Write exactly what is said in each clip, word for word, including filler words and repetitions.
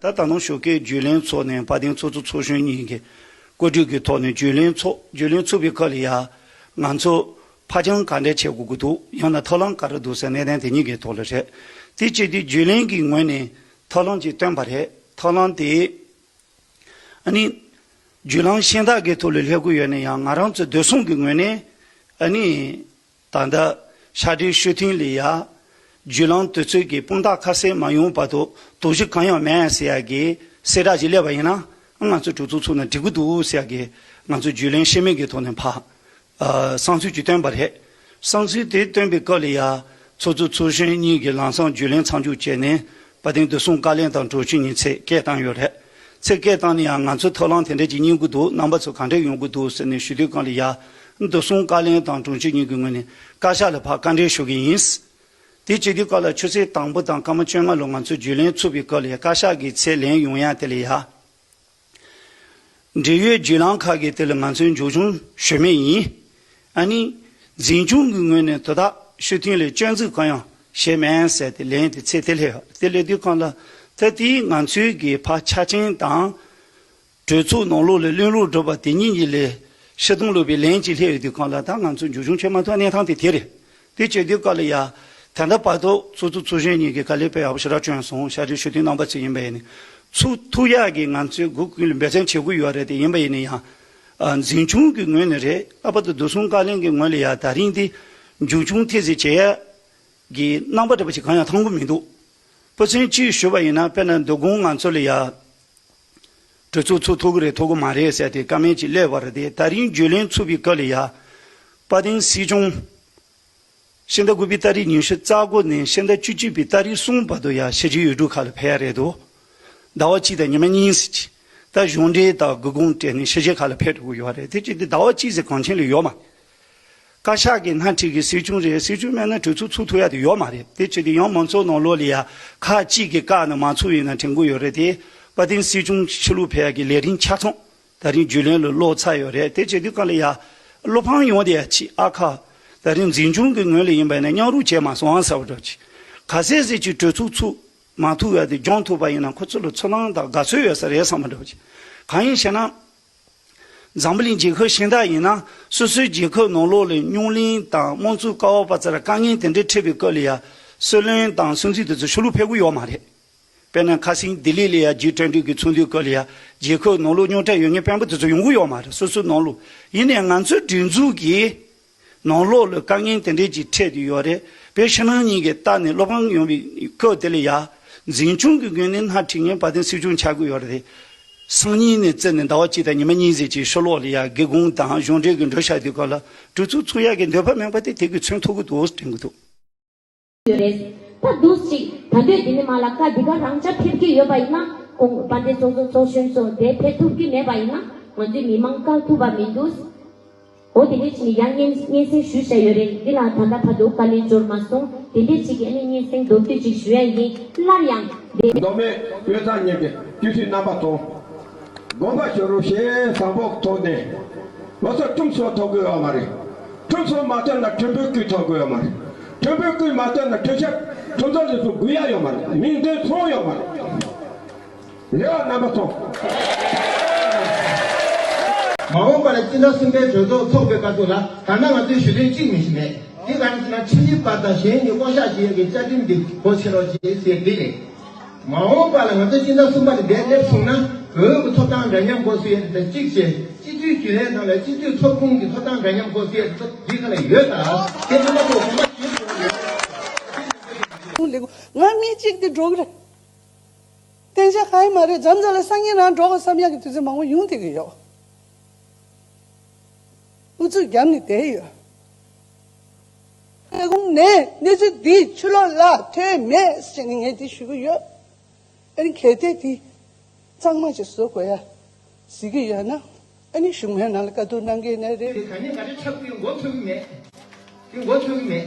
ད་ད་ནང་ཞོགས་ཀས་བརྒྱུད་ལམ་ཚོགས་ནས་དཔལ་ལྡན་ཚོགས་གཙོ་ཚོགས་གཞོན་གཉིས་ཀྱི་བཀོད་སྒྲིག་གི་ཐོག་ནས་བརྒྱུད་ལམ་ཚོགས། བརྒྱུད་ལམ་ཚོགས་པའི་སྐབས་ལ་ཡ་ང་ཚོ་ཕར་འགྱངས་ག་འདྲ་བྱེད་དགོས་ཀྱི་འདུག་ཡང་ན་ཐབས་ལམ་ག་རེ་འདུག་ཟེར་གནད་དོན་དེ་གཉིས་ཀྱི་ཐོག་ལ་རེད། དེ་བྱས་དུས་བརྒྱུད་ལམ་གྱི་ངོས་ནས་ཐབས་ལམ་ཅིག་བཏོན་པ་རེད། ཐབས་ལམ་དེ་ཨ་ནི་བརྒྱུད་ལམ་གཞན་དག་གི་ཐོག་ལ་སླེབས་ཀྱི་ཡོད་ན་ཡང་། ང་རང་ཚོ་བདེ་སྲུང་གི་ངོས་ནས་ཨ་ནི་ད་ལྟ་ཕྱག་སྦྲེལ་ཞུ་མཁན་ལ་ཡ་བརྒྱུད་ལམ་དུས་ཚོད་ཀྱི་དཔང་རྟགས་ཁ་གསལ་མ་ཡོང་བར་དུ་དོགས་གཞི་གང་ཡང་མེད་ཟེར་ཡ་གི་གསལ་བསྒྲགས་ཅིག་སླེབས་པ་ཡིན་ན། ང་ཚོ་གྲོས་ཚོགས་ཚོགས་ན་འགྲིག་གི་འདུག་ཟེར་ཡ་གི་ང་ཚོ་བརྒྱུད་ལམ་ཤེས་མེད་ཀྱི་ཐོག་ནས་ཕར་ཨ་བསམ་ཚུལ་ཅིག་བཏོན་པ་རེད། བསམ་ཚུལ་དེ་བཏོན་པའི་སྐབས་ལ་ཡ་ཚོགས་གཙོ་ཚོགས་གཞོན་གཉིས་ཀྱིས་ལམ་སང་བརྒྱུད་ལམ་མཚམས་འཇོག་བྱས་ནས་དཔལ་ལྡན་བདེ་སྲུང་བཀའ་བློན་དང་དྲུང་ཆེ་གཉིས་ཚེ་སྐད་བཏང་ཡོད་རེད། ཚེ་སྐད་བཏང་ནས་ཡང་ང་ཚོས་ཐབས་ལམ་དེ་འདྲ་ཅིག་གཉེར་གྱི་འདུག་རྣམ་པ་ཚོ་ག་འདྲ་ཡོང་གི་འདུག་ཟེར་ནས་ཞུ་དུས་སྒང་ལ་ཡ། བདེ་སྲུང་བཀའ་བློན་དང་དྲུང་ཆེ་གཉིས་ཀྱི་ངོས་ནས་བཀའ་ཤག་ལ་ཕར་བཀའ་འདྲི་ཞུ་གི་ཡིན། དེ་བྱེད་དུས་སྐབས་ལ་ཆུ་ཚོད་དང་པོ་དང་སྐར་མ་བཅོ་ལྔ་ལོ་ང་ཚོས་བརྒྱུད་ལམ་ཚུགས་པའི་སྐབས་ལ་ཡ་བཀའ་ཤག་གི་ཚད་ལེན་ཡོང་ཡ་དེ་ལ་ཡ། འབྲེལ་ཡོད་བརྒྱུད་ལམ་ཁག་གི་དེ་ལ་ང་ཚོས་མཇུག་སྐྱོང་ཞུ་མུས་ཡིན། ཨ་ནི་འཛིན་སྐྱོང་གི་ངོས་ནས་དོ་བདག་ཤུགས་མཐུན་ལ་སྐྱོན་འཛུགས་གང་ཡང་བྱས་མེད་ཟེར་ཏེ་ལན་དེ་ཚེ་དེ་ལས་དེ་སླེབས་དུས་སྒང་ལ། ད་དེ་ང་ཚོའི་གི་ཕར་ཆ་རྐྱེན་དང་། གྲོས་ཚོགས་ནང་ལོགས་ལ་གླེང་རོགས་སྒྲུབ་པ་དེ་གཉིས་ཀྱི་ལས་ཕྱི་དོན་ལུགས་པའི་ལན་གཅིག་སླེབས་ཡོད་དུས་སྒང་ལ། ད་ང་ཚོ་མཇུག་སྐྱོང་བྱེད་མ་ཐུབ་གནས་སྟངས་དེ་དེ་རེད། དེ་བྱེད་དུས་སྐབས་ལ་ཡ། ད་ལྟ་བར་དུ་ཚོགས་གཙོ་ཚོགས་གཞོན་གཉིས་ཀྱིས་དཀའ་ལས་དཔེ་ཡག་པོ་ཞེ་དྲག་བསྐྱོན་སོང་། ཕྱག་སྦྲེལ་ཞུ་མཁན་རྣམ་པ་ཚོ་ཡིན་པ་ཡིན་ནའི། ཚུགས་ཐུབ་ཡག་གི་ང་ཚོས་སྒོ་ཀུན་ལ་འབད་བརྩོན་བྱེད་དགོས་ཡོད་རེད། དེ་ཡིན་པ་ཡིན་ན་ཡང་། ཨ། འཛིན་སྐྱོང་གི་ངོས་ནས་རེད། ལྷག་པར་དུ་བདེ་སྲུང་བཀའ་བློན་གྱི་ངོས་ལ་ཡ་ད་རིང་འདི་མཇུག་སྐྱོང་ཐེངས་ཤིག་བྱེད་ཡག་གི་རྣམ་པ་འདྲ་པོ་ཞིག་གང་ཡང་མཐོང་གི་མི་འདུག་དཔེ་མཚོན་གཅིག་ཞུ་བ་ཡིན་ན། དཔེར་ན་འདི་གོང་ང་ཚོ་ལ་ཡ་གྲོས་ཚོགས་ཚུགས་ཐུབ་ཀྱི་རེད་ཐུབ་ཀྱི་མ་རེད་ཟེར་ཏེ་བཀའ་མོལ་ཅིག་སླེབས་པ་རེད་དེ། ད་རིང་བརྒྱུད་ལམ་ཚུགས་པའི་སྐབས་ལ་ཡ། དཔལ་ལྡན་སྲིད་སྐྱོང་ཕྱི་ཟླ་དགུ་པའི་ཏ་རིག་ཉི་ཤུ་རྩ་དགུ་ནས་ཕྱི་ཟླ་བཅུ་གཅིག་པའི་ཏ་རིག་གསུམ་བར་དུ་ཡ་ཕྱི་རྒྱལ་ཡུལ་གྲུ་ཁག་ལ་ཕེབས་ཡ་རེད་འདུག་ཟླ་བ་གཅིག་དང་ཉི་མ་གཉིས་ཙམ་ཅིག་ད་གཞུང་འབྲེལ་དང་སྒེའུ་ཁུང་སྤྲད་ནས་ཕྱི་རྒྱལ་ཁག་ལ་ཕེབས་འགྲོ་གི་ཡོད་རེད། དེ་བྱས་ཏེ་ཟླ་བ་གཅིག་ཙམ་གང་ཆེན་ལས་ཡོད་མ་རེད། བཀའ་ཤག་གི་སྣེ་ཁྲིད་ཀྱི་སྲིད་སྐྱོང་རེད། སྲིད་སྐྱོང་མེད་ན་གྲོས་ཚོགས་ཚུགས་ཐུབ་ཡ་དེ་ཡོད་མ་རེད། དེ་བྱས་ཏེ་ཡང་མང་ཚོགས་ནང་ལོགས་ལ་ཡ་ཁག་ཅིག་གིས་བཀག་ནས་མ་ཚུགས་ཡིན་ན་དྲན་གྱི་ཡོད་རེད་དེ། དཔལ་ལྡན་སྲིད་སྐྱོང་ཕྱི་ལོགས་ཕེབས་ཡ་གི་ལས་རིམ་ཆ་ཚང་ད་རིང་བརྒྱུད་ལམ་ལ་ཀློག་ཚར་ཡོད་རེད། དེ་བྱེད་དུས་སྒང་ལ་ཡ་བློ་ཕམ་ཡོང་བསྡད་ཡ་ཅིག་ཨ་ཁ། ད་རིང་འཛིན་སྐྱོང་གི་ངོས་ལ་ཡིན་པ་ཡིན་ན་མཉམ་རུབ་བྱས་མ་སོང་ཨ་ཟེར་བ་འདྲ་ཅིག་ག་ཚད་ཟིག་ཅིག་གྲོས་ཚོགས་ཚུགས་མ་ཐུབ་ཡ་དེ་སྦྱོང་ཐུབ་པ་ཡིན་ན་ཁོ་ཚོ་ལ་ཚོར་སྣང་དང་དགའ་ཚོར་ཡོད་ས་རེད་བསམ་པ་འདྲ་བོ་ཅིག་གང་ཡིན་ཟེར་ན། འཛམ་བུ་གླིང་རྒྱལ་ཁབ་གཞན་དག་ཡིན་ན་སོ་སོའི་རྒྱལ་ཁབ་ནང་ལོགས་ལ་རྙོག་གླེང་དང་དམངས་གཙོའི་ཀ་བ་པ་ཚ་ལ་དཀའ་ངལ་དེ་འདྲ་འཕྲད་པའི་སྐབས་ལ་ཡ་སྲིད་བློན་དང་སྲིད་འཛིན་དེ་ཚོ་ཕྱི་ལོགས་ཕེབས་ཀྱི་ཡོད་མ་རེད། དཔེར་ན་ཁ་སང་ལྡི་ལི་ལ་ཡ་རྒྱུན་གྲོས་འགྲིག་གི་ཚོགས་འདུའི་སྐབས་ལ་ཡ་རྒྱལ་ཁབ་ནང་ལོགས་རྙོག་དྲ་ཡོད་མཁན་དཔོན་པོ་དེ་ཚོ་ཡོང་གི་ཡོད་མ་རེད། སོ་སོའི་ནང་ལོགས། ཡིན་ནའི་ང་ཚོའི་སྒྲིག་འཛུགས་ཀྱི་ནང་ལོགས་ལ་དཀའ་ངལ་དེ་འདྲས་ཅིག་འཕྲད་དུ་ཡོད་རེད། བོད་ཕྱི་ནང་གཉིས་ཀྱི་ལྟ་ནས་བློ་ཕམ་ཡོང་བའི་སྐབས་དེ་ལ་ཡ། འཛིན་སྐྱོང་གི་ངོས་ནས་སྣེ་ཁྲིད་མཁན་དཔལ་ལྡན་སྲིད་སྐྱོང་ཆགས་ཀྱི་ཡོད་རེད། སང་ཉིན་ནས་བརྩིས་ནས་ཟླ་བ་གཅིག་དང་ཉི་མ་གཉིས་ཙམ་ཅིག་ཕྱི་ལོགས་ལ་ཡ་སྒེའུ་ཁུང་དང་གཞུང་འབྲེལ་གྱི་འགྲོ་བཞག་དུས་སྐབས་ལ་གྲོས་ཚོགས་ཚུགས་ཡག་གི་འདོད་པ་མེད་པ་དེ་དེ་གིས་མཚོན་ཐུབ་ཀྱི་འདུག་དྲན་གྱི་འདུག་ཡོད་རེད། ད་འདུག་ཅིག་ད་འདོད་འདི་ནི་མ་ལ་བཀའ་འདི་ག་རང་ཅག་ཕེབས་ཀྱི་ཡོད་པ་ཡིན་ན། ཁོང་དཔལ་ལྡན་ཚོགས་གཙོ་ཚོགས་གཞོན་ཚོ་དེ་ཕེབས་ཐུབ་ཀྱི་མེད་པ་ཡིན་ན་ང་ཚོའི་མི་མང་བཀག་ཐུབ་པ་མི་འདུག་འོ་དེ་འདྲས་ཅིག་ནི་ཡང་སྙན་སྙན་སེང་ཞུས་བཞག་ཡོད་རེད། འདི་ལ་ད་ལྟ་བར་དུ་བཀའ་ལན་འབྱོར་མ་སོང་། དེ་འདྲས་ཅིག་གི་ཨ་ནི་སྙན་སེང་མདོར་བསྡུས་ཅིག་ཞུ་ཡ་ཡིན། སླར་ཡང་དེ། མདོ་སྨད་དབུས་གཙང་གཉིས་ཀྱི་སྤྱི་འཐུས་རྣམ་པ་ཚོ། དགོངས་པ་ཞུ་རོགས་ཞེས་བཟང་པོ་ཐོག་ནས་ལོ་སར་ཁྲོམ་སོ་ཐོབ་དགོས་ཡོད་མ་རེད། ཁྲོམ་སོ་མ་ཐོབ་ན་ཁྲོམ་དཔོན་སྐུ་ཐོབ་དགོས་ཡོད་མ་རེད། ཁྲོམ་དཔོན་སྐུ་མ་ཐོབ་ན་ཁྲོམ་ཞབས་ཁྲོམ་ཚོགས་ལས་སུ་དགོས་ཡ་ཡོད་མ་རེད། མིང་འདོན་ཚོང་ཡོད་མ་རེད། རེ་བ་རྣམ་པ་ཚོ། མ་འོངས་པ་ལ་སྤྱི་ཟླ་གསུམ་པའི་གྲོས་ཚོགས་འཚོགས་པའི་སྐབས་སུ་ལ་ད་ལྟ་ང་ཚོས་ཞུ་དོན་གཅིག་མིན་ཞིག་མེད། དེ་ག་རེ་ཟེར་ན་ཁྲིམས་ཞིབ་པ་དང་གཞན་གཉིས་བསྐོ་གཞག་བྱེད་ཡས་ཀྱི་བཅའ་ཁྲིམས་འདི་སྒོ་ཕྱེ་རོགས་བྱེད་ཟེར་འདི་རེད། མ་འོངས་པ་ལ་ང་ཚོས་སྤྱི་ཟླ་གསུམ་པ་ལ་འདིར་སླེབས་སོང་ན་བོད་ཀྱི་ཐོབ་ཐང་འདྲ་མཉམ་སྒོ་ཕྱེ་ཡས་དེ་གཅིག་བྱས། སྤྱི་འཐུས་རྒྱུན་ལས་ནང་ལ་སྤྱི་འཐུས་ཐོབ་ཁུངས་ཀྱི་ཐོབ་ཐང་འདྲ་མཉམ་སྒོ་ཕྱེ་ཡས་དེ་ཚོ་འདི་ག་ལ་ཡོད་ད། དེ་ཚོ་མ་གཏོགས་གོང་མ་ཞུས་སོང་ཡོད། ང་མི་གཅིག་དེ་འགྲོ་གི་རེད། གཏན་འཇགས་གང་ཡང་མ་རེད། མཚམས་མཚམས་ལ་སང་ཉིན་རང་འགྲོ་དགོས་བསམ་ཡག་གི་དུས་ཚོད་མང་པོ་ཡོང་བསྡད་ཀྱི་ཡོད། ཨུ་ཚུགས་བརྒྱབ་ནས་བསྡད་ཡོད། ལས་ཁུངས་ནས་གནས་ཚུལ་འདི་ཕྱི་ལོགས་ལ་ཐོན་མེད་ཟེར་ནས་ངས་འདི་ཞུ་གི་ཡོད། ཨ་ནི་གལ་ཏེ་འདི་གཙང་མ་ཅིག་བཟོ་དགོས་ཡ་གཟིགས་ཀྱི་ཡོད་ན། ཨ་ནི་གཞུང་མའི་ནང་ལ་བཀའ་བསྡུར་གནང་གི་ཡིན་ན་རེད། དེ་ག་ནས་ག་རེ་ཁྱབ་ཀྱི་མགོ་ཚོས་ཀྱི་མེད། དེ་མགོ་ཚོས་ཀྱི་མེད།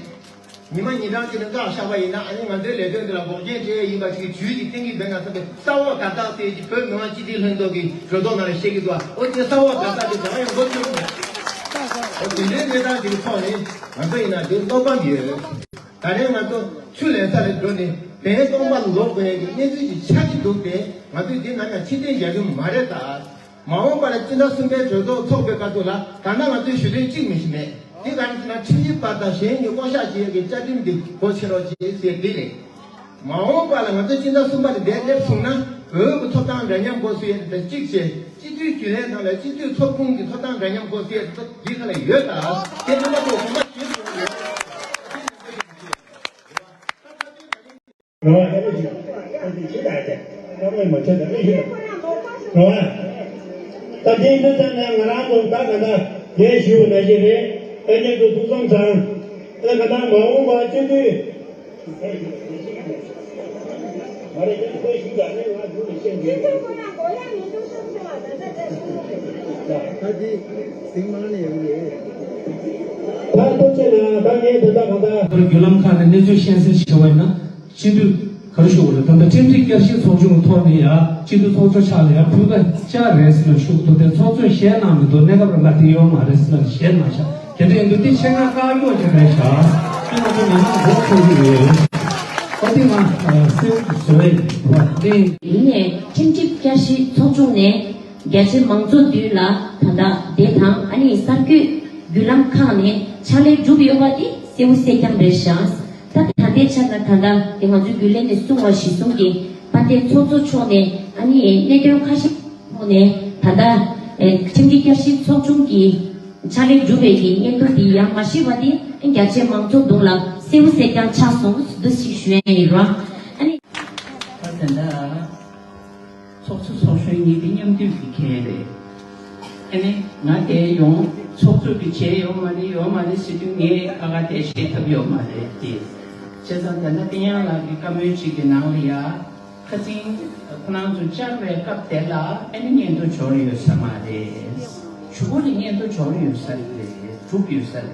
ཉི་མ་ཉིན་གྲངས་ཅིག་ལ་བཀག་བཞག་པ་ཡིན་ན་ཨ་ནི་ང་ཚོའི་ལས་དོན་འདི་ལ་འགོག་རྐྱེན་སྤྲད་ཡ་ཡིན་པ་ཞིག་ཇུས་ཀྱི་གཏན་འཁེལ་བྱས་ན་བསམ་པའི་ས་འོག་དགའ་རྟགས་དེ་ཀྱི་བོད་མི་མང་སྤྱི་འཐུས་ལྷན་ཚོགས་ཀྱི་གྲོས་ཚོགས་ནང་ལ་བཤད་ཀྱི་འདུག་ཨོ་དེ་ས་འོག་དགའ་རྟགས་དེ་གང་ཡང་མགོ་ཚོས་ཀྱི་མེད། ཨོ་དེ་འདྲའི་གནས་སྟངས་དེ་གི་ཐོག་ནས་ང་ཚོ་ཡིན་ན་དེ་བློ་ཕམ་ཡོད། ད་རེས་ང་ཚོ་ཆུ་ལེན་ས་ལ་འགྲོ་ནས་བན་སྟོང་པ་ལ་ལོག་དགོས་ཡས་ཀྱི་གནས་ཚུལ་ཞིག་ཆགས་ཀྱི་འདུག་སྟེ། ང་ཚོས་འདི་ནམ་ཡང་ཕྱིར་འཐེན་རྒྱག་གི་མ་རེད་ད། མ་འོངས་པ་ལ་སྤྱི་ཟླ་གསུམ་པའི་གྲོས་ཚོགས་འཚོགས་པའི་སྐབས་སུ་ལ་ད་ལྟ་ང་ཚོས་ཞུ་དོན་གཅིག་མིན་ཞིག་མེད། དེ་ག་རེ་ཟེར་ན། ཁྲིམས་ཞིབ་པ་དང་གཞན་གྱིས་བསྐོ་གཞག་བྱེད་ཡས་ཀྱི་བཅའ་ཁྲིམས་འདི་སྒོ་ཕྱེ་རོགས་བྱེད་ཟེར་འདི་རེད། མ་འོངས་པ་ལ་ང་ཚོ་སྤྱི་ཟླ་གསུམ་པ་ནས་འདིར་སླེབས་སོང་ན། འོས་ཀྱི་ཐོབ་ཐང་འདྲ་མཉམ་དགོས་ཟེར་ཡས་དེ་གཅིག་བྱས། སྤྱི་འཐུས་རྒྱུན་ལས་ནང་ལ་སྤྱི་འཐུས་ཚོགས་ཁོངས་ཀྱི་ཐོབ་ཐང་འདྲ་མཉམ་དགོས་ཟེར་ཡས་དེ་འདི་ག་ལ་ཡོད་ད། དེ་རྣམ་པ་ཚོ་གོང་མ་ཞུས་སོང་ཡོད། རོ། ཨ་ནི་ཅི་ཨ་ནི་ཅི་ད་ཅི་ཀ་མེད་མ་ཆད་ད་ཨེ་ཤི་རོ། ད་དེ་འདི་ཙམ་ནས་ང་རང་ཚོ་ད་ག་ད་ལས་ཞུ་ན་ཅི་རེད། ཨེ་ཉན་དུ་ཐུགས་བསམ་བཟང་། ཨེ་ག་ད་མ་འོངས་པ་སྤྱི་འཐུས། ད་ལྟོ་ཆེ་ན་ད་ངས་དེ་ད་ག་ད། བརྒྱུད་ལམ་ཁག་ནས་གནས་ཚུལ་ཤེས་གསལ་ཞིག་བྱུང་བ་ཡིན་ན། སྤྱི་འཐུས་ག་རེ་ཞུ་དགོས་རེད། ད་ལྟ་ཁྲིམས་སྒྲིག་བསྐྱར་ཞིབ་ཚོགས་ཆུང་ཐོག་ནས་ཡ་སྤྱི་འཐུས་ཚོགས་གཙོ་ཕྱག་ལ་ཡ་ཕུལ་ཁ་བཅར་རེད་ཟེར་ནས་ཞུ་གི་འདུག་དེ་ཚོགས་གཙོས་ཞལ་གནང་མི་འདུག་གནས་སྐབས་རང་ཁ་དེ་ཡོད་མ་རེད་ཟེར་ནས་ཞལ་གནང་ཤག་དེ་འདྲ་ཡིན་དུས་དེ་ཆེད་མངགས་བཀག་འགོག་ཅིག་རེད་ཤག་དེ་ང་ཚོ་མི་མང་མགོ་འཁོར་གྱི་ཡོད། ཨོ་དེ་ང་སེམས་བཟོ་བས་བ་དེ། ཡིན་ནས་ཁྲིམས་སྒྲིག་བསྐྱར་ཞིབ་ཚོགས་ཆུང་ནས་རྒྱ་ཆེ་མང་ཚོགས་མདུན་ལ་ད་ལྟ་དེ་དང་ཨ་ནི་གསར་འགོད་བརྒྱུད་ལམ་ཁག་ནས་ཕྱག་ལས་བསྒྲུབས་ཡོད་པ་དེ་གསལ་བོ་གསལ་རྐྱང་རེད་ཤག་ད་ད་ལྟའི་ཆར་ལ་ད་ལྟ་དེ་ང་ཚོའི་རྒྱུན་ལས་ནས་གསུངས་པ་གཞིར་བཟུང་གིས་དཔལ་ལྡན་ཚོགས་གཙོ་མཆོག་ནས་ཨ་ནི་གནད་དོན་ཁ་ཤས་ཐོག་ནས་ད་ལྟ་ཨེ་ཁྲིམས་སྒྲིག་བསྐྱར་ཞིབ་ཚོགས་ཆུང་གི་ཕྱག་ལས་བསྒྲུབས་པའི་གི་སྙན་ཐོ་འདི་ཡང་མ་ཤེས་པ་དེ་རྒྱ་ཆེ་མང་ཚོགས་གདོང་ལ་གསལ་བོ་གསལ་རྐྱང་ཆགས་སོང་འདུག་ཞིག་ཞུ་ཡ་ཡིན་རོགས། ཨ་ནི། ད་ད་ལྟ་ཚོགས་གཙོ་ཚོགས་གཞོན་གཉིས་དེ་མཉམ་འདུས་ཀྱི་འགན་རེད། ཨ་ནི་ང་དེ་ཡོང་ཚོགས་གཙོ་གི་བྱས་ཡོད་མ་རེད་ཡོད་མ་རེད་ཟེར་དུས་ངས་ཁ་ཁ་དེ་བཤད་ཐབས་ཡོད་མ་རེད་དེ། བྱས་ཙང་ད་ལྟ་བསྟན་དབྱངས་ལགས་ཀྱི་བཀའ་མོལ་ཅིག་གི་ནང་ལ་ཡ། ཁ་སང་ཁོ་རང་ཚོ་བཅར་བའི་སྐབས་དེ་ལ་ཨ་ནི་སྙན་ཐོ་འབྱོར་ཡོད་ས་མ་རེད། གཞུག་གུ་ལ་སྙན་ཐོ་འབྱོར་ཡོད་ས་རེད། གྲུབ་ཡོད་ས་རེད།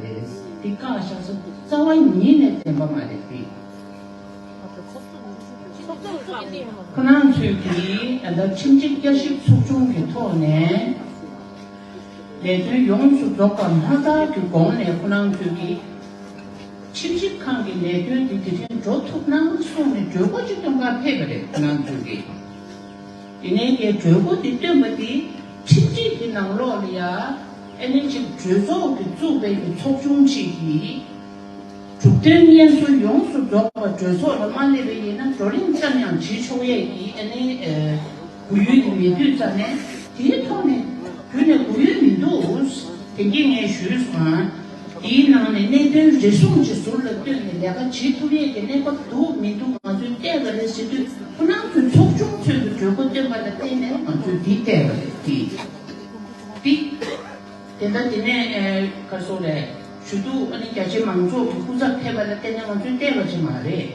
འདི་བཀག་བཞག་ས་རྩ་བ་ཉིད་ནས་བདེན་པ་མ་རེད་དེ། ཁོ་རང་ཚོས་ཀྱིས་ད་ལྟ་ཁྲིམས་སྒྲིག་བསྐྱར་ཞིབ་ཚོགས་ཆུང་གི་ཐོག་ནས་ལས་དོན་ཡོངས་སུ་རྫོགས་པ་མ་ཚར་གྱི་གོང་ནས་ཁོ་རང་ཚོས་ཀྱིས་ཁྲིམས་ཞིབ་ཁང་གི་ལས་དོན་དེ་དེ་རིང་འགྲོ་ཐུབ་ན་གསུངས་ནས་གྲོས་འགོ་ཅིག་བཏོན་གར་ཕེབས་པ་རེད་ཁོ་རང་ཚོས་ཀྱིས། དེ་ནས་ཀྱི་གྲོས་འགོ་དེ་བཏོན་པ་དེ་ཁྲིམས་སྒྲིག་གི་ནང་ལོགས་ལ་ཡ་ཨ་ནི་ཅིག་གྲོས་ཚོགས་ཀྱི་བཙུགས་པའི་གི་ཚོགས་ཆུང་ཅིག་གིས་གྲུབ་དོན་སྙན་སེང་ཡོངས་སུ་རྫོགས་པ་གྲོས་ཚོགས་ལ་མ་སླེབས་པ་ཡིན་ན་བགྲོ་གླེང་ཙམ་ཡང་བྱེད་ཆོག་ཡས་ཀྱི་ཨ་ནི་ཨ་གོ་ཡུལ་དེ་མེད་དུས་ཙམ་ནས་དེའི་ཐོག་ནས་རྒྱུན་ནས་གོ་ཡུལ་མི་འདུག་དེ་གྱིས་ངས་ཞུས་སོང་། དེའི་ནང་ནས་གནད་དོན་རེ་ཟུང་ཅིག་ཟུར་ལ་བཏོན་ནས་ལས་ཀ་བྱེད་ཐུབ་ཡས་ཀྱི་གནས་བབ་འདུག་མི་འདུག་ང་ཚོས་བལྟས་པ་རེད་ཟེར་དུས་ཁོ་རང་ཚོའི་ཚོགས་ཆུང་ཚོས་ཀྱི་གྲོས་འགོ་བཏོན་པ་ལ་བརྟེན་ནས་ང་ཚོས་འདི་བལྟས་པ་རེད་དེ། འདི། དེ་ལྟར་དེ་ནས་ཨེ་ག་སོགས་རེད་ཞུ་གཏུག་ཨ་ནི་རྒྱ་ཆེ་མང་ཚོགས་ཀྱི་སྐུ་ཚབ་ཕེབས་པ་ལ་བརྟེན་ནས་ང་ཚོས་བལྟས་པ་ཅིག་མ་རེད།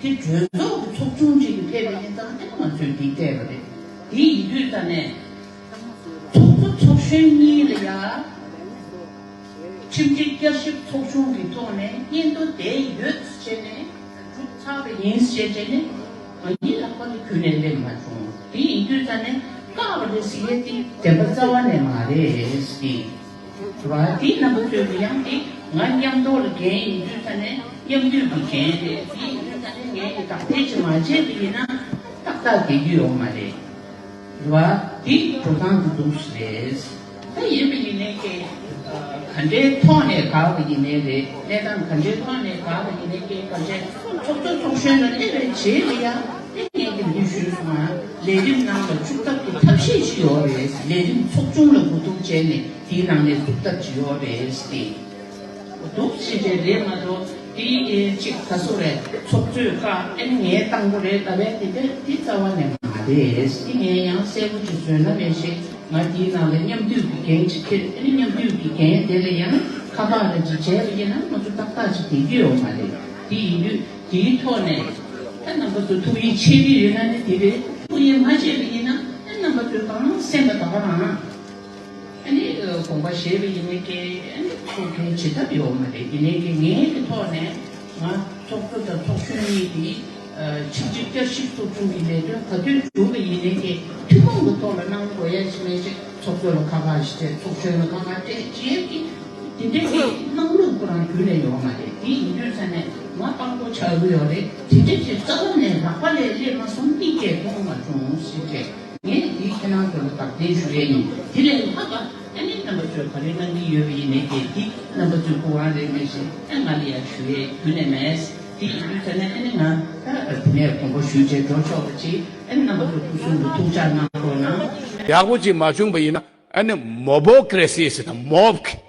དེ་གྲོས་ཚོགས་ཀྱི་ཚོགས་ཆུང་ཅིག་གིས་ཕེབས་པ་ཡིན་ཙང་ཨ་ནི་ང་ཚོས་འདི་བལྟས་པ་རེད། དེ་ཡིན་དུས་ད་ནས། ཚོགས་གཙོ་ཚོགས་གཞོན་གཉིས་ལ་ཡ། ཁྲིམས་སྒྲིག་བསྐྱར་ཞིབ་ཚོགས་ཆུང་གི་ཐོག་ནས་སྙན་ཐོ་དེ་ཡོད་ཟེར་ནས་གྲུབ་ཚར་བ་ཡིན་ཟེར་བྱས་ནས་ང་གཉིས་ལག་པ་ལ་ཁུར་ནས་སླེབས་མ་བྱུང་། དེ་ཡིན་དུས་ཙ་ནས་བཀག་པ་རེད་ཟེར་ཡས་དེ་བདེན་པ་རྩ་བ་ནས་མ་རེད་ཟེར། རེད་བ། དེ་རྣམ་པ་ཚོས་ཀྱི་ཡང་དེ་ང་མཉམ་དུ་ལ་འགན་ཡིན་དུས་ཙ་ནས་མཉམ་འདུས་ཀྱི་འགན་རེད། དེ་ཡིན་དུས་ཙ་ནས་ངས་ཀྱི་དག་ཐེར་ཅིག་མ་བྱས་པ་ཡིན་ན་ཏག་ཏག་བསྡད་རྒྱུ་ཡོད་མ་རེད། རེད་བ། འདི་འགྲོ་སྟངས་འདི་འདུག་སེ་རེད། ད་ཡིན་པ་ཡིན་ནའི་ཀྱེ། ག་འདྲའི་ཐོག་ནས་དགག་པ་ཡིན་ནའི་རེད། གནས་སྟངས་ག་འདྲའི་ཐོག་ནས་དགག་པ་ཡིན་ནའི་ཀྱེ། ག་འདྲའི་ཚོགས་གཙོ་ཚོགས་གཞོན་ལ་སླེབས་པའི་རྗེས་ལ་ཡང་ནས་ངས་འདི་འདི་ཞུས་སོང་ང་། ལས་རིམ་ནང་ལ་བཅུག་ཐབས་ཀྱི་ཐབས་ཤེས་ཤིག་ཡོད་རེད། ལས་རིམ་ཚོགས་ཆུང་ལ་གོ་བསྡུར་བྱས་ནས་དེའི་ནང་ནས་བཅུག་ཐབས་ཀྱི་ཡོད་རེད་ཟེར་ཏེ། འདུག་ཅེས་པའི་རེད་མ་གཏོགས་དེ་ཅིག་ག་སོ་རེད། ཚོགས་གཙོས་བཀག་ཨེ་ངའི་བཏང་པོ་རེད་ལབ་པའི་དེ་འདྲ་དེ་རྩ་བ་ནས་མ་རེད། དེ་ངས་ཡང་གསལ་པོ་ཅིག་བཟོས་ན་མེད་ཤེས། ང་དེའི་ནང་ལ་མཉམ་འདུས་ཀྱི་འགན་ཅིག་འཁྱེར་ཨེ་ནི་མཉམ་འདུས་ཀྱི་འགན་དེ་ལ་ཡང་ཁ་པར་ལ་ཅིག་བྱས་པ་ཡིན་ན་ང་ཚོ་ཏག་ཏག་ཅིག་བསྡད་རྒྱུ་ཡོད་མ་རེད། དེ་ཡིན་དུས་དེའི་ཐོག་ནས་ཨ་རྣམ་པ་ཚོ་ཐུགས་ཡིད་ཆེས་ཀྱི་ཡོད་ན་ནི་དེ་རེད། ཐུགས་ཡིད་མ་ཆེས་པ་ཡིན་ན་ཨ་རྣམ་པ་ཚོས་གང་སེམས་པ་ད་ག་རང་། ཨ་ནི་དགོངས་པ་བཞེས་པ་ཡིན་ནའི་ཀྱེ་ཨ་ནི་ཚོགས་མཁན་བྱེད་ཐབས་ཡོད་མ་རེད། ཡིན་ནའི་ཀྱེ་ངའི་གི་ཐོག་ནས་ང་ཚོགས་གཙོ་དང་ཚོགས་གཞོན་གཉིས་ཀྱིས་ཆིག་སྒྲིལ་བསྐྱར་ཞིབ་ཚོགས་ཆུང་གི་ལས་དོན་ག་དུས་གྲུབ་པ་ཡིན་ནའི་ཀྱེ་ཐུན་མོང་གི་ཐོག་ལ་གནང་དགོས་ཡ་ཞིག་མེད་ཅེས་ཚོགས་གཙོ་ལ་ཁ་ཁ་ཞིག་སྤྲད། ཚོགས་གཞོན་ལ་ཁ་ཁ་སྤྲད་ཅེས་ཀྱི་དེ་འདྲའི་གི་གནང་ལུགས་ཁོ་རང་རྒྱུན་ནས་ཡོད་མ་རེད། དེ་ཡིན་དུས་ས་ནས་ ང་དཔང་པོ་ཆགས་ཀྱི་ཡོད་རེད། དེ་འདྲ་ཞིག་རྩ་བ་ནས་ལག་པ་ལས་སླེབས་མ་སོང་། མིག་གིས་མཐོང་མ་བྱུང་ཟེར་བྱས། ངས་འདི་ཁྱེད་རང་ཚོ་ལ་བདག་འཛིན་ཞུ་ཡས་ཡིན། དེ་ལས་ལྷག་པ་ཨ་ནི་རྣམ་པ་ཚོས་ག་རེ་གནང་གི་ཡོད་པ་ཡིན་ནའི་དེ་འདི་རྣམ་པ་ཚོའི་སྐུ་དབང་རེད། མེད་ཤེས་ཨ་ང་ལ་ཡང་ཞུ་ཡས་ཁྱོན་ནས་མེད། དེ་ཡིན་དུས་ཙ་ནས་ཨ་ནི་ང་ད་དེ་ནས་དགོངས་པ་ཞུས་བྱས་འགྲོ་ཆོག་པ་ཅིག་ཨ་ནི་རྣམ་པ་ཚོ་སྐུ་གསུང་དུ་ཐུགས་ཅག་གནང་རོགས་གནང་། ཡག་པོ་ཅིག་མ་བྱུང་པ་ཡིན་ན་ཨ་ནི་མོ་བོ་ཀེ་རེ་སི་ཟེར་དང་མོབ་ཀི་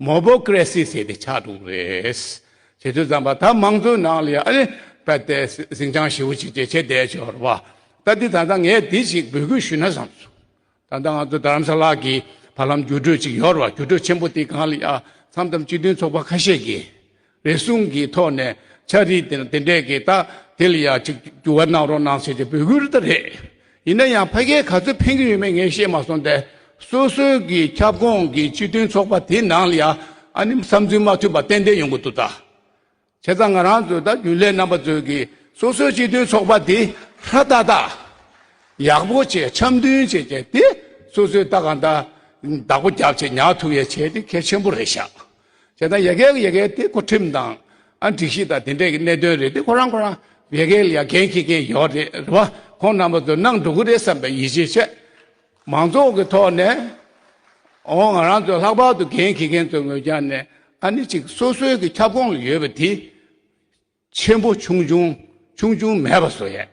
མོ་བོ་ཀེ་རེ་སི་ཟེར་དེ་ཆགས་འགྲོ་གི་རེད། བྱེད་དུས་ཙམ་པ་ད་མང་གཙོའི་ནང་ལ་ཡང་ཨ་ནི་རྦད་དེ་ཟིང་ཆ་ཞེ་པོ་ཅིག་བྱེད་བྱེད་བསྡད་ཆོག་རེད་བ། ད་འདི་ད་ལྟ་ངས་འདི་ཞིག་འབོད་སྐུལ་ཞུས་ན་བསམ་སོང་། ད་ལྟ་ང་ཚོ་རྡ་རམ་ས་ལ་གི་བར་ལམ་འགྱུར་འགྲོས་ཅིག་ཡོད་རེད་བ། འགྱུར་འགྲོས་ཆེན་པོ་དེ་སྒང་ལ་ཡང་མཚམས་མཚམས་སྤྱི་མཐུན་ཚོགས་པ་ཁ་ཤས་ཀྱིས་རེ་ཟུང་གི་ཐོག་ནས་ཕྱག་བྲིས་དེ་དེ་འདྲས་ཀྱི་ད་དེ་ལ་ཡང་ཅིག་འགྱུར་བ་གནང་རོགས་གནང་ཟེར་ཏེ་འབོད་སྐུལ་ད་རེད། ཡིན་ན་ཡང་ཕ་གིར་ག་ཚོད་ཕན་གྱི་ཡོད་མེད་ངས་ཤེས་མ་སོང་སྟེ། སོ་སོའི་གི་ཁྱབ་ཁོངས་ཀྱི་སྤྱི་མཐུན་ཚོགས་པ་དེ་ནང་ལ་ཡང་ཨ་ནི་བསམ་ཚུལ་མ་མཐུན་པ་ཏན་ཏན་ཡོང་གི་འདུག་ད། བྱས་ཙང་ང་རང་ཚོ་ད་རྒྱུན་ལས་རྣམ་པ་ཚོས་ཀྱི་སོ་སོའི་སྤྱི་མཐུན་ཚོགས་པ་དེ་ཧྲ་ཏག་ཏག་ཡག་པོ་བྱས་འཆམ་མཐུན་བྱས་བྱས་དེ་སོ་སོའི་ད་གང་ལྟར་བདག་པོ་རྒྱབ་བྱས་ཉར་ཐུབ་ཡས་བྱས་དེ་གལ་ཆེན་པོ་རེད་ཤག་བྱས་ཙང་ཡ་གིའི་ཡ་གིའི་དེ་འགོ་ཁྲིད་དང་ཨ་སྒྲིག་གཞི་དང་དེ་འདྲས་ཀྱི་གནད་དོན་རེད། དེ་ཁོ་རང་ཁོ་རང་ཡ་གིའི་ལ་ཡ་འགན་འཁྱེར་མཁན་ཡོད་རེད། རེད་བ། ཁོང་རྣམ་པ་ཚོ་གནང་འགྲོ་གི་རེད་བསམ་པའི་ཡིད་ཆེས་བྱས། མང་ཚོགས་ཀྱི་ཐོག་ནས་འོ་ང་རང་ཚོ་ལྷག་པར་དུ་འགན་འཁྱེར་མཁན་ཚོའི་ངོས་ཀྱང་ནས་ཨ་ནི་ཅིག་སོ་སོའི་གི་ཁྱབ་ཁོངས་ལ་ཡོད་པ་དེ། ཆེན་པོ་ཆུང་ཆུང་ཆུང་ཆུང་མེད་པ་བཟོ་ཡས།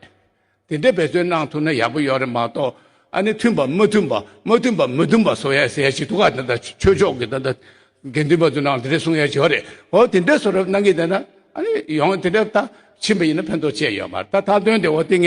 དེ་འདྲའི་འབད་བརྩོན་གནང་ཐུབ་ན་ཡག་པོ་ཡོད་རེད་མ་གཏོགས། ཨ་ནི་མཐུན་པ་མ་མཐུན་པ་མ་མཐུན་པ་མ་མཐུན་པ་བཟོ་ཡས་ཟེར་ཡས་ཅིག་འདུག་ག་ད་ལྟ་ཆོས་ཕྱོགས་ཀྱི་ད་ལྟ་དགེ་འདུན་པ་ཚོ་ནང་དེ་འདྲ་གསུང་ཡས་ཅིག་ཡོད་རེད། འོ་དེ་འདྲ་བཟོ་རབས་གནང་གི་བསྡད་ན་ཨ་ནི་ཡོང་དེ་འདྲ་ད་ཕྱིན་པ་ཡིན་ན་ཕན་ཐོགས་ཆེ་ཡོད་མ་རེད། ད་མཐའ་དོན་དེ་འོ་དེ་